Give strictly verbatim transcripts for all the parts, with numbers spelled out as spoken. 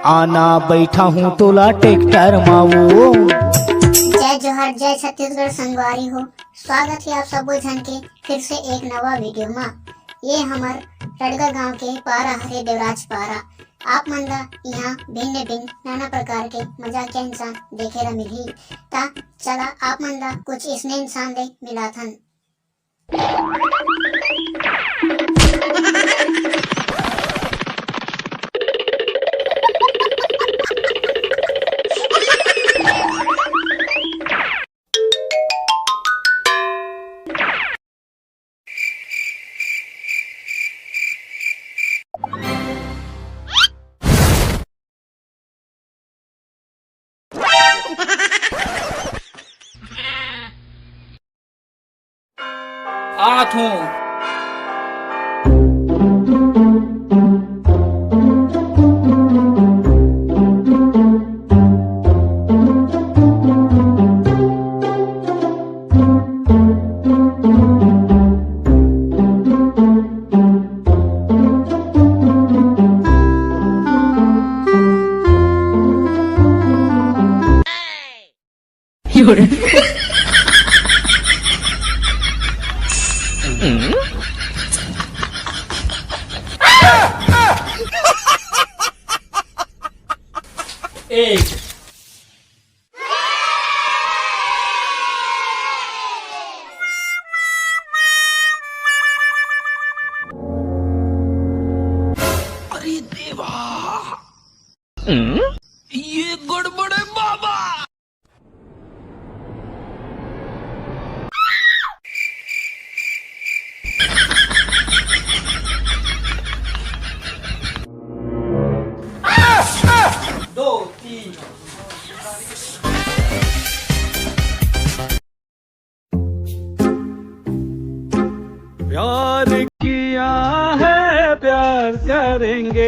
आना बैठा हूँ तोला ट्रैक्टर मा वो। जय जोहार, जय छत्तीसगढ़ संगवारी हो। स्वागत है आप सबो झन के फिर से एक नवा वीडियो मा। ये हमर रड़गा गांव के पारा हरे, देवराज पारा। आप मन ला इहाँ भिन्न-भिन्न नाना प्रकार के मजाकिया इंसान देखे ला मिलही। ता चला आप मन ला कुछ इसने इंसान ले मिलाथन। आत हूँ। एक। अरे देवा, ये गड़बड़ है बाबा। दो, तीन। प्यार किया है, प्यार करेंगे।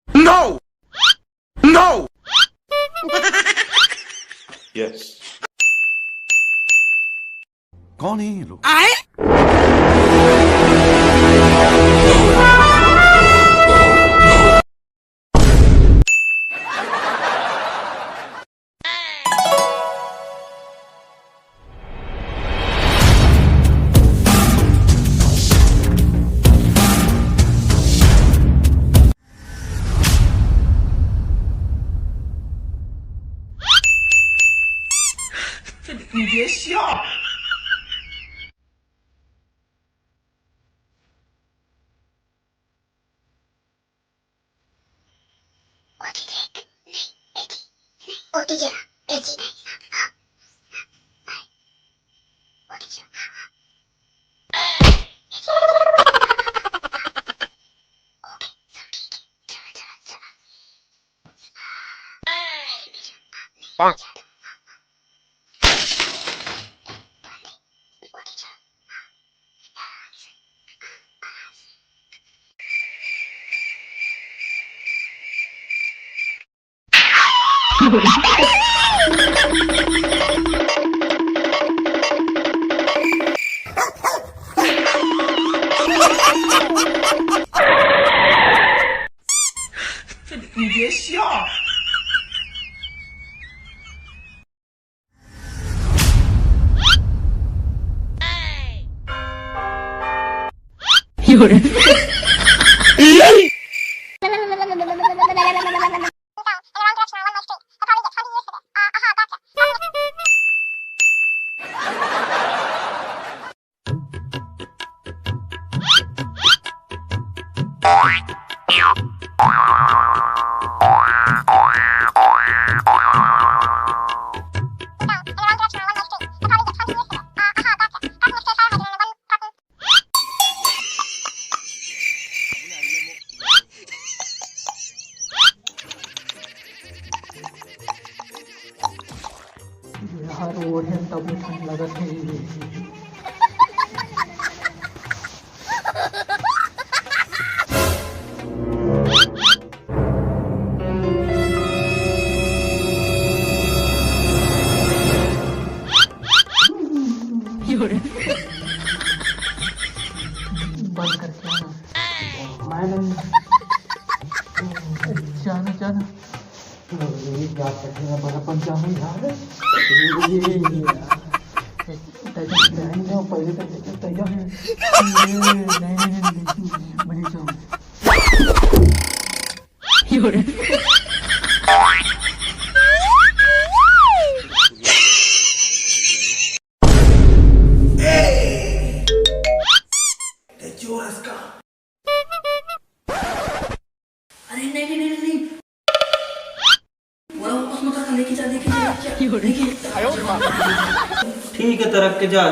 No! No! Yes. कौन है ये लोग? बंद करके आना। मैं नहीं। जाना, जाना। ये जा सकते हैं, बड़ा पंचायत में यार। ये, ये, ये, ये, पहले तो, पहले तो, ये, नहीं, नहीं, नहीं, नहीं, नहीं, नहीं, नहीं। अरे नहीं, नहीं, नहीं, नहीं, नहीं। बोला वापस मत रखना, लेके जा, लेके जा, लेके जा, लेके जा। ठीक है, तो रख के जा।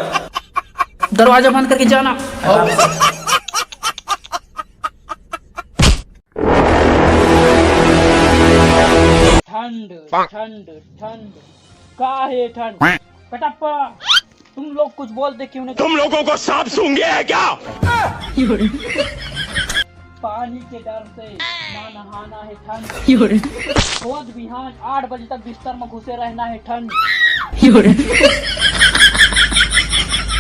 दरवाजा बंद करके जाना। ठंड, ठंड, ठंड। का हे ठंड? कटप्पा, तुम लोग कुछ बोलते क्यों नहीं? तुम लोगों को सांप सूंघ गया है क्या? पानी के डर से ना नहाना हे ठंड। रोज बिहान आठ बजे तक बिस्तर में घुसे रहना हे ठंड।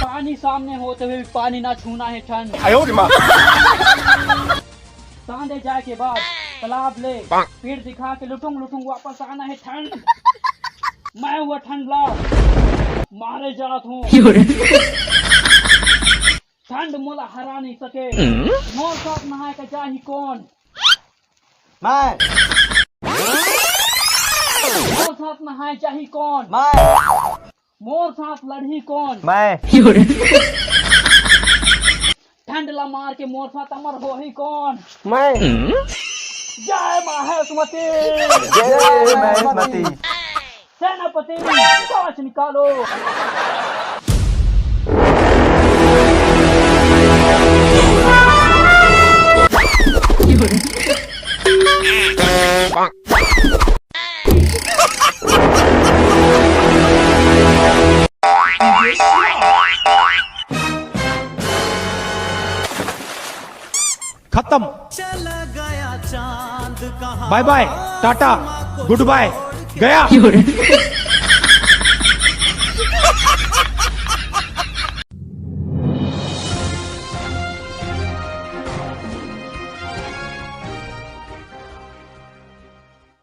पानी सामने होते हुए भी पानी ना छूना हे ठंड। सांधे जाए के बाद तालाब ले पेट दिखा के लुटुंग लुटुंग वापस आना हे ठंड। मैं हुआ ठंड ला मारे जात हूँ। ठंड मोला हरा नहीं सके। मोर साथ नहाए का जाही कौन? मैं। मोर साथ नहाए जाही कौन? मैं। मोर साथ लड़ही कौन? मैं। ठंड ला मार के मोर साथ अमर होही कौन? मैं। जय महेशमती। जय महेशमती। सेनापति, torch निकालो। खत्म। बाय बाय, टाटा, गुड बाय, गया।